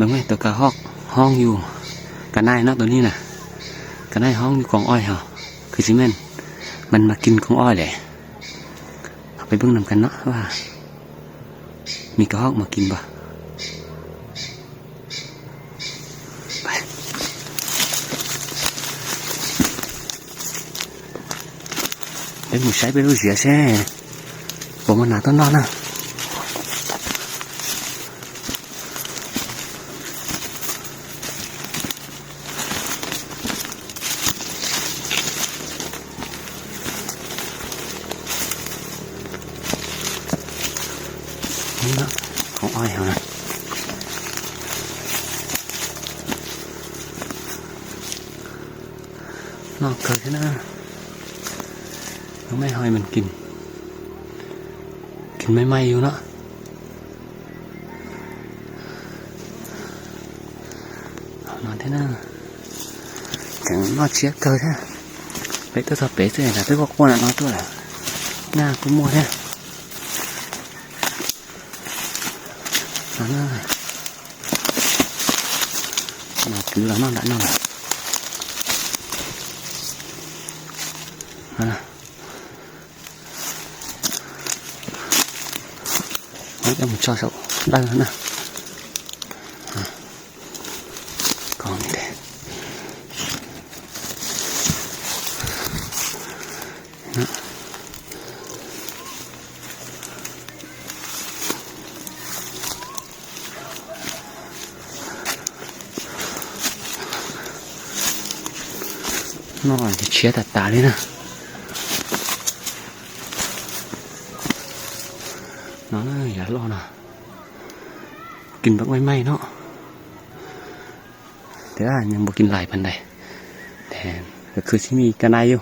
ເບິ່ງແມ່ນ ໂຕກະຮອກຮ້ອງຢູ່ ກະນາຍເນາະ ໂຕນີ້ນະ ກະນາຍຮ້ອງຢູ່ກອງອ້ອຍເຮົາ ຄືຊິແມ່ນ ມັນມາກິນກອງອ້ອຍແຫຼະ. ເຮົາໄປເບິ່ງນຳກັນເນາະວ່າ ມີກະຮອກມາກິນບໍ່. ໄປ ເປັນໝູໄຊໄປລູເຊຍແຊ ບໍ່ມາໜາຕົ້ນນອນນະ. ນີ້ເນາະ ຂອງອ້ອຍເຮົານະ ນອກເກີດນະ ຍັງໄມ່ຫອຍມັນກິນ ກິນໃໝ່ໆຢູ່ເນາະ. ນອນແທ້ນະ ຈັ່ງນອນເຊຍເກີແທ້ ໄປຕົວສະເປເຊນະ ໄປບອກຄົນນະ ນອນຕົວລະ ໜ້າກຸມົວແທ້ ນອນນະ ນອນກິນລະ ນອນລະ ນອນລະ ນອນລະ. ເອົາ ເອົາ ຊອກ ຊອກ ໄດ້ແລ້ວນະ ກອງນີ້ເດ້ ນະ ນອນເຊຍຕາຕາເລີຍນະ ນອນ ຢ່າລໍນະ ກິນບັກໃໝ່ໆເນາະ ແຕ່ວ່າຍັງບໍ່ກິນຫຼາຍປານໃດ ແຕ່ກະຄືຊິມີກະນາຍຢູ່.